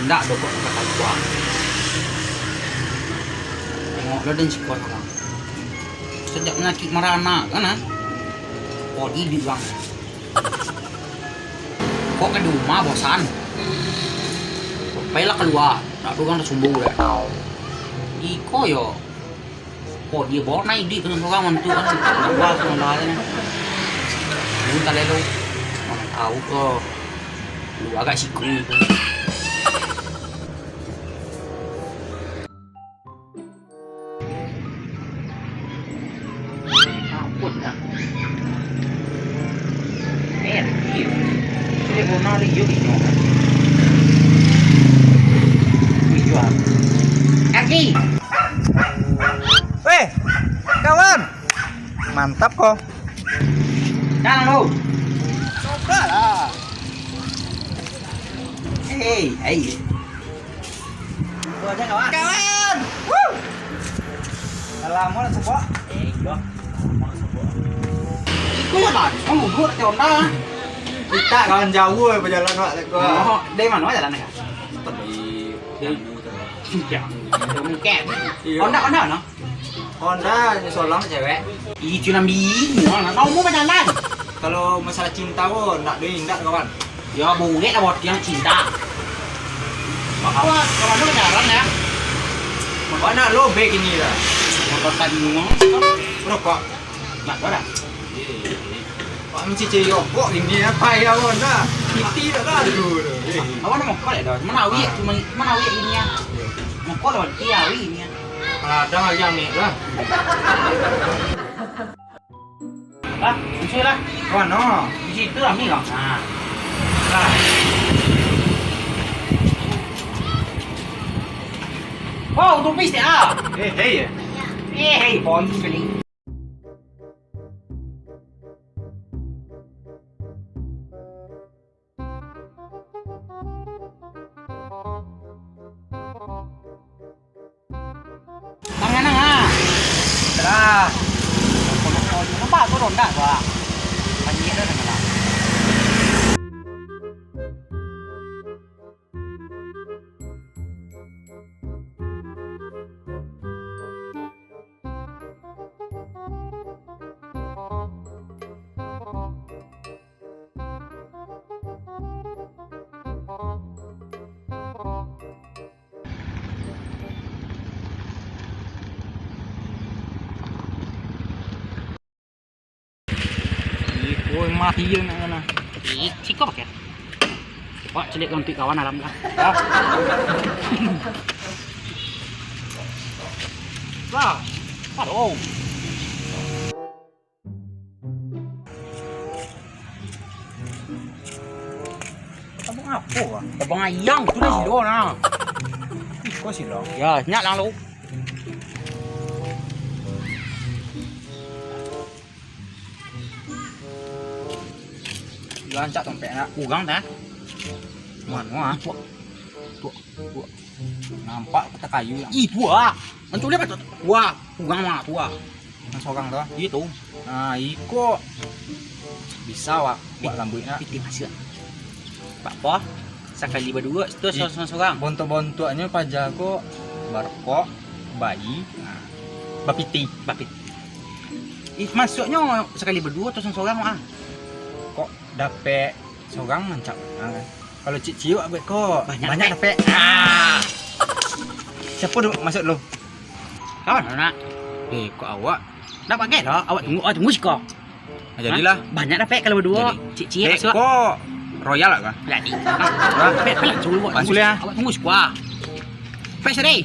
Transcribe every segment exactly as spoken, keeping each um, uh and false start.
Ndak doh kok ka kalua. Tengok lah den siko sakarang. Sajak panyakik maranak kan, ah. Kok di urang. Kok ka di rumah bosan. Pailah kalua. Ndak doh urang sumbu dah. Iko yo. Kok dia bawa naik duit dengan orang mantu kan. Luar tu malah ni. Ini tak lelo. Mana tahu ko. Lu agak siku tu. Ampun dah. Eh, Ricky. Sudah pernah Rio Rio. Rio. Aki. Weh, kawan. Mantap ko. Dah, lu. Coba lah. Hei, hei. Itu aja, kawan. Kawan. Wuh. Dah lama nak sebok. Eh, iyo. Lama nak sebok. Itu ya, Bang. Kamu duduk di Honda. Kita kawan jauh, eh, berjalan, Wak, tak kuat. Oh, dari mana jalan, Kak? Dari, dari Iya. Mungkin. Iya. Honda, Honda, no? Honda, nyo sorang cewek. Ih, itu nan bingung, nak tahu mau berjalan. Kalau masalah cinta, wo, ndak deh, ndak, kawan. Ya, boleh lah buat yang cinta. Apa? Kalau ada berjalan ya. Mana lo bag ini dah? Motor tadi ngomong, rokok. Ndak ada. Pak Mici cari rokok gini apa ya, Wan, dah. Piti dah lah dulu tu. Eh. Awak nak mokok dah. Mana awik cuma, mana awik gini ya? Mokok lah, dia awik gini ya. Kalau ada lagi ambil lah. Lah, musuh lah. Kawan, no. Di situ lah, Mi, lah. Nah. Lah. Wow, tupis dia. Eh, hei. Eh, hei, boy, beli. Tangan ah. Dah. Nampak tu ronda tu ah. Banyak dah tangan ah. Ih, koi mah iya nak kana. Ih, siko pakai. Wak, celiak kantuik kawan alam lah. Lah. Aduh. Tabang apo, Bang? Tabang ayam tu dah silo nah. Ih, kau silo. Ya, nyak lang lu. Rancak tompek nak. Kurang dah. Mano ah? Tuak. Tuak. Tuak. Nampak kata kayu yang. Ih, tuak. Mancul dia patut. Tuak. Kurang mah tuak. Yang sorang tu. Iya tu. Nah, iko bisa wak buat lambuik nak. Pitih masuk. Pak po, sakali badua tu sorang-sorang. Bontok-bontoknyo paja ko barokok, bayi, nah, bapitih. Bapitih. Ih, maksudnyo sakali badua tu sorang-sorang ah. Kok dapek sorang mancak. Nah, kan. Kalau ciek-ciek abek ko banyak dapek. Ah. Siapa dulu masuk dulu? Kawan nak. Eh, kok awak? Nak pakai dah. Awak tunggu, awak tunggu siko. Ah, jadilah. Hah? Banyak dapek kalau badua. Jadi. Ciek-ciek masuk. Ko royal lah kah? Jadi. Hah? Pek, pek langsung awak tunggu. Langsung ya. Awak tunggu siko. Pek seri.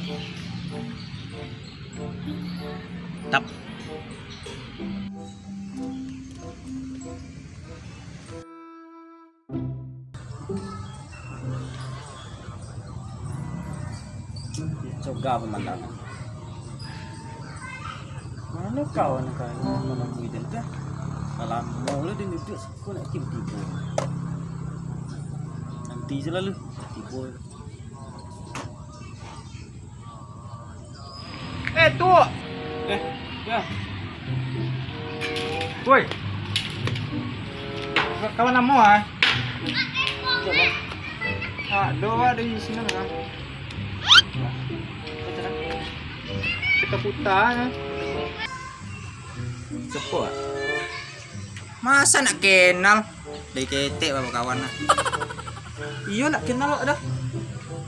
Tap. Coga pamandangan. Mano kawan-kawan nan manunggu den tu? Lah lamo lah den duduak siko nak tibo-tibo. Nanti se lah lu, tibo. Eh, tu. Eh, ya. Woi. Kawan lamo ah. Ado, wak, di siko lah. Kita puta, nah. Siopo, wak? Masa ndak kenal? Dari ketek, wak, bakawan, nah. Iyo, ndak kenal, wak, doh.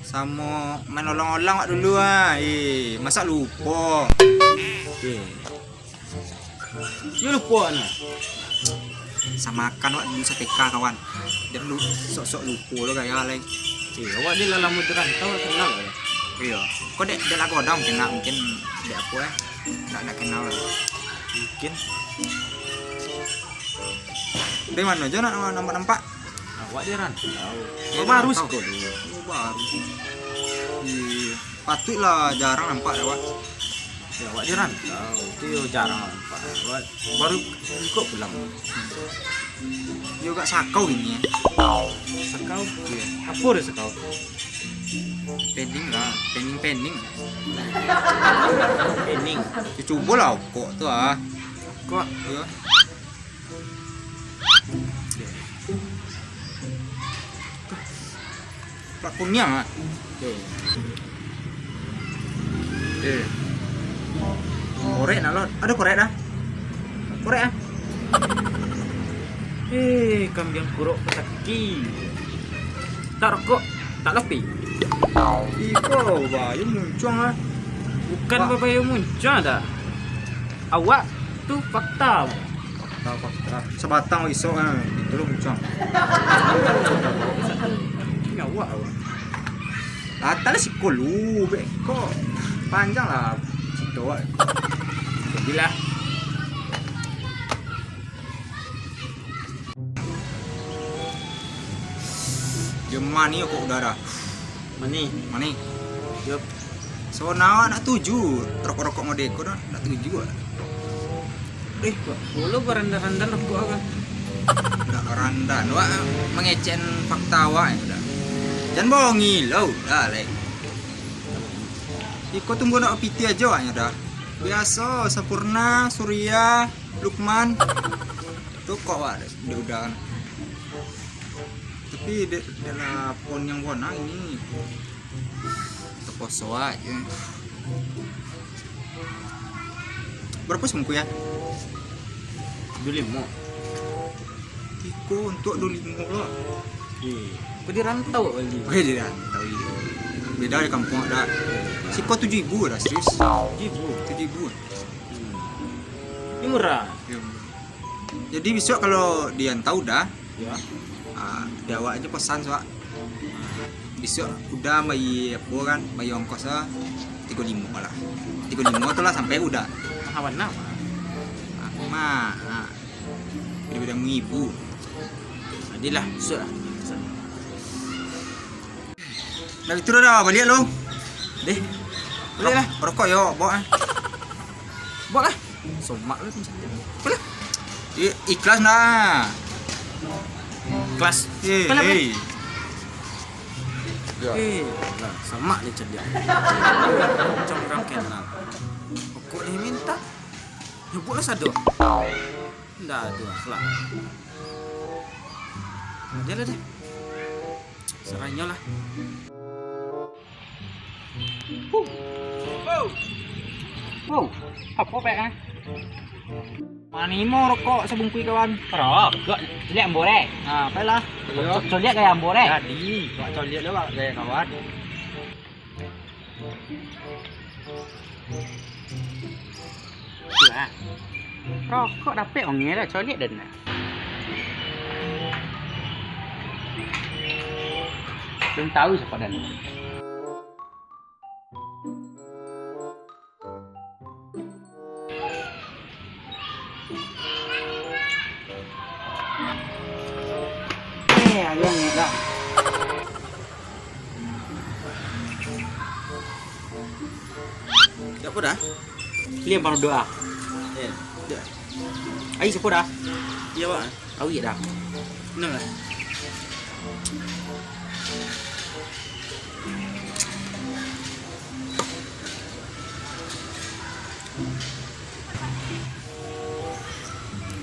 Samo main olang-olang, wak, dulu, ah. Eh, masa lupo? Eh. Yo lupo, nah. Samakan, wak, dulu sateka, kawan. Jan lu sok-sok lupo lo gaya lai. Eh, awak ni lah lamo di rantau, wak, kenal lah. Iyo. Kok dek, dek lah godang kenal, mungkin dek apo, eh? Ndak, ndak kenal lah. Mungkin. Dari mano jo nak nampak-nampak? Awak di rantau. Dari baru rantau. Siko dulu. Oh, baru. Iyo. Patuiklah jarang nampak dek awak. Ya, awak di rantau, tu yo jarang nampak. Awak baru iko pulang. Yo agak sakau ini, eh. Sakau? Iyo. Apo dah sakau? Pening lah, pening-pening. Pening. Yo, cubolah rokok tu, ah. Rokok? Iyo. Plat kuniang, ah. Eh. Eh. Korek nak, Lot. Ado korek dah. Korek, ah. Eh, kambiang kurok pataki. Tak rokok, tak lapeh. Iko babayo muncuang, ah. Bukan babayo muncuang dah. Awak tu fakta. Fakta, fakta. Sabatang isok, ah. Itu lo muncuang. Nyawa awak. Latah lah siko lu, beko. Panjang lah carito, wak. Jadilah. Yo manih kok udara. Manih. Manih. Yo. Sabananyo awak ndak tuju rokok-rokok model ko doh, ndak tuju awak. Eh, kok pulo barandan-randan rokok awak? Ndak barandan, awak mangecek fakta awak yo dah. Jan bongi lo, dah, lek. Iko tunggu nak pitih ajo awak nyo dah. Biaso, Sampurna, Surya, Lukman. Tu kok awak dek udah kan. Tapi dek, dek lah pon yang bonang ini. Taposo aja. Berapa sebungkus ya? Dua limo. Iko untuk dua limo lah. Eh, kok di rantau kali? Oh, iya, di rantau, iya. Beda di kampung ada. Siko tujuh ribu dah, serius. Tujuh ribu? Tujuh ribu. Hmm. Ini murah. Iya, murah. Jadi, besok kalau di rantau dah, ya. Ah, di awak aja pesan, Wak. Besok udah bayar apa kan, bayar ongkos lah tiga limo lah. Tiga limo tu lah sampai udah. Mahal bana, Pak. Ah, mah, ah. Daripada mengibu. Jadilah, besok lah. Dah itu dah, baliak lo. Deh. Baliak lah. Rokok yo, bawa ah. Bawa lah. Somak lu macam ni. Apalah? I-, ikhlas nah. Ikhlas. Eh, apalah, eh. Ya. Eh, lah, sama ni cadiak. Macam orang kenal. Rokok ni minta. Ya, buatlah sado. Ndak ada akhlak. Aja lah deh. Saranyo lah. Huh. Wow. Wow. Apo pek ah? Manimo rokok sabungkuih kawan? Rokok, coliak ambo deh. Nah, pek lah. Iyo. Co-, coliak gaya ambo deh. Jadi, wak coliak lah wak gaya kawan. Wah. Rokok dapek ongeh lah, coliak dan nah. Belum tahu siapa dan. Eh, ayo ni dah. Siapa dah? Liam baru doa. Eh, dah. Ai, siapa dah? Iya, Pak. Awik dah. Benar lah.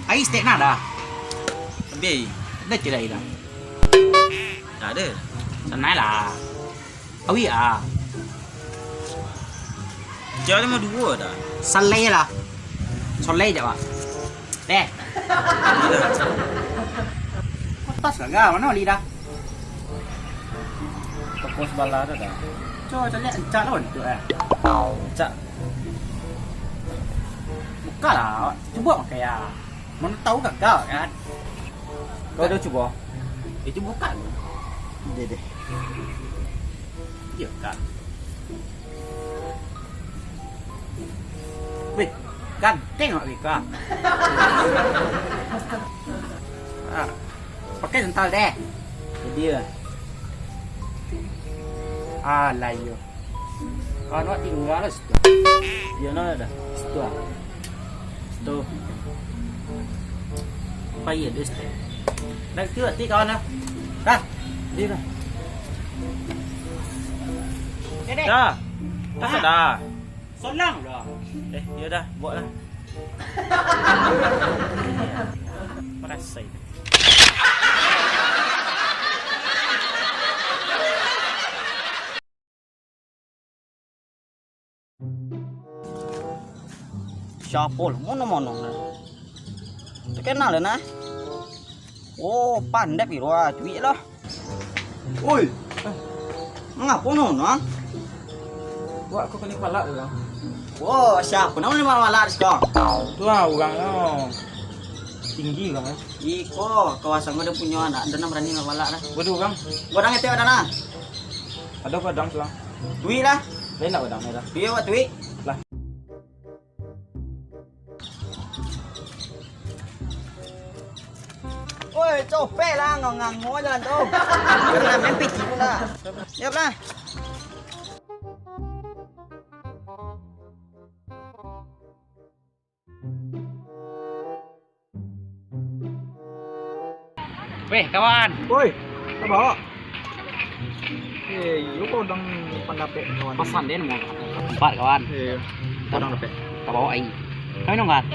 Ai, stek nah dah. Ambil ai. Ada cedai dah. Tak ada. Sanai lah. Awik ah. Jan limo duo dah. Salai lah. Solai je, Wak. Deh. Kotas gagal, mano bali dah? Toko sabalah tu dah. Cubo caliak, encak lah tu, eh. Encak. Buka lah, Wak. Cubo pakai ya. Mano tahu gagal kan? Kau dah cubo? Itu bukan. Deh, deh. Iyo, Kak. Weh, ganteng awak, Weh, Kak. Ah, pakai sendal deh. Jadi lah. Alah, iyo. Kawan awak tingga lah situ. Iyo, nah, dah. Situ ah. Situ. Apa iya, deh, situ? Dah, situ, ti kawan lah. Dah. Dia dah. Dah. Dah, dah. Solang dah. Eh, iyo dah, buat lah. Parasai. Siapo lah, mano-mano lah. Takenal lah, nah. Oh, pandai piro ah, cuik lah. Oi. Mangapo no, nah? Wak, kau kena palak tu, Bang. Oh, siapo namo ni malak-malak di siko? Tu lah, urangnyo tinggi, Bang, eh. Iko, kawasan ko ado punyo anak, ado nan barani malak-malak lah. Waduh, Bang. Godang etek ado nah. Ado godang tu, Bang. Tuik lah. Lain nak godang ni dah. Iyo, Wak, tuik. Lah. Oi, copek lah, ngango-ngango jalan tu. Jangan main piti pun dah. Siap lah. Weh, kawan. Woi, apa? Eh, iyo kau dang pandapek kawan. Pasan den mau tempat, kawan. Iya, kau dang dapek. Ka bawah aia. Kau minum, kawan?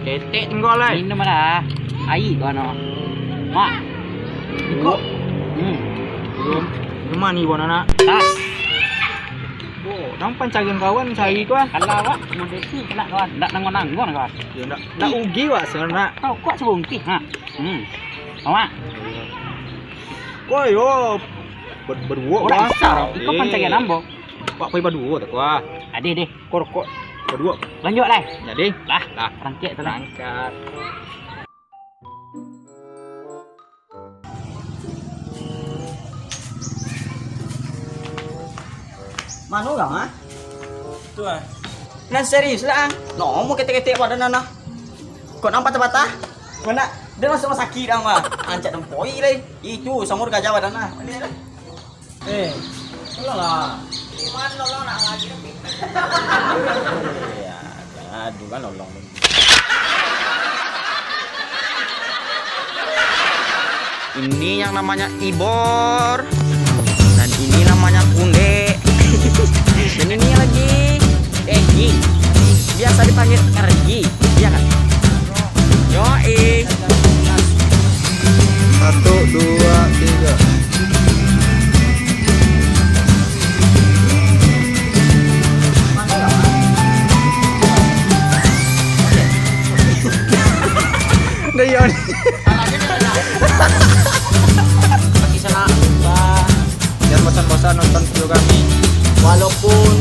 Ketek tinggal lai. Minum lah. Aia, kawan, oh. Mak. Kok? Hmm. Belum. Minuman ni, kawan, anak. Tas. Oh, dang pancarian kawan, cari kawan. Kalau awak, model tu, kawan. Ndak nangguang-nangguang, kawan. Yo, ndak, ndak ugi wak sabananyo. Rokok sabungkih, ha. Hmm. Awak. Koi, yo. Ber-, baduo, urang wak. Iko pancarian ambo. Wak pai baduo tak, wah. Adeh, deh. Ko rokok baduo. Lanjut, lai. Jadi? Lah. Lah. Rangkek tu, lah. Rangkek. Mano urang, ah? Tu, ah. Nan serius lah, ah. Namo ketek-ketek badan nan, ah. Kok nan patah-patah? Kok nak, dia masuk rumah sakit dah, mah. Ancak tempoi lai. Itu, samur gajah badan, ah. Eh, tolonglah. Cuman tolong nak lagi tapi. Iya, aduh kan tolong. Ini yang namanya Ibor. Dan ini namanya Kunde. Dan ini lagi Egi. Biasa dipanggil Ergi. Iya kan? Yoi. Satu, dua, tiga. Dah, iya. Bagi sanak lupa. Jangan bosan-bosan nonton video kami. Walaupun